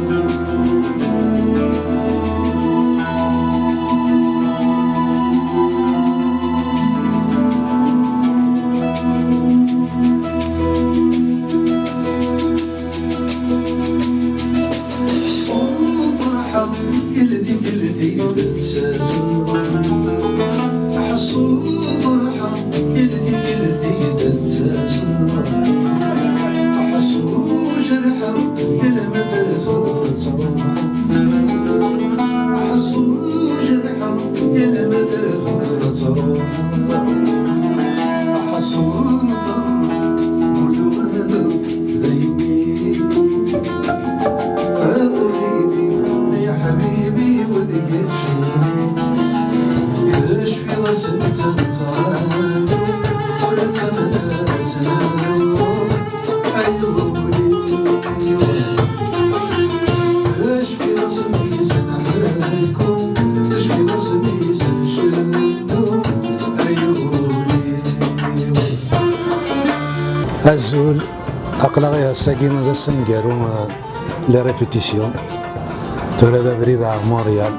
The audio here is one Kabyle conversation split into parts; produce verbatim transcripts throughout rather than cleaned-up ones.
Ḥṣu lferḥ i ldi, i ldi d-ttasen. Ḥṣu lferḥ i ldi, i ldi d-ttasen. Ḥṣu ljerḥ i lmend tettruḥ. Ḥṣu ljerḥ i lmend tettruḥ. Ḥṣu lferḥ ur tuɣal. Daymi, a ṭbibi, ya ḥbibi, ur d-keččini. Acfiɣ ass netta nettraǧu, ur nettamen ara ad tt-naru. Ay ul-iw. Acfiɣ ass mi s-nḥekku, acfiɣ ass mi s-nceddu. Ay ul-iw. Azul, aql-aɣ ass-agi d ass aneggaru, eh, les répétitions. Tura d abrid ar Montréal.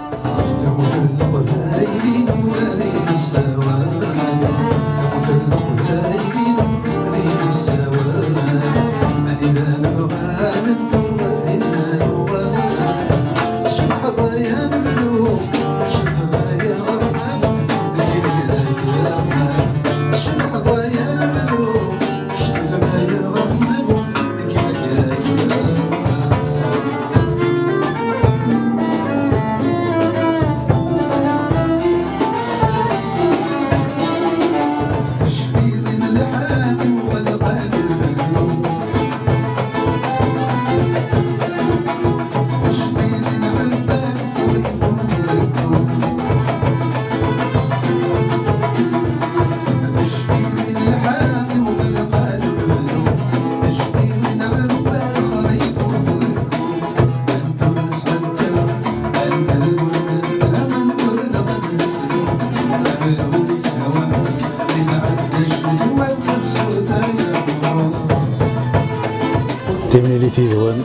Timlilit yid-wen,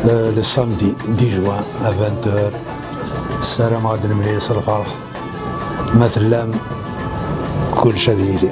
euh, le samedi dix juin à vingt heures. Ssarameɣ ad nemlil s lferḥ. Ma tellam, kullec ad yili.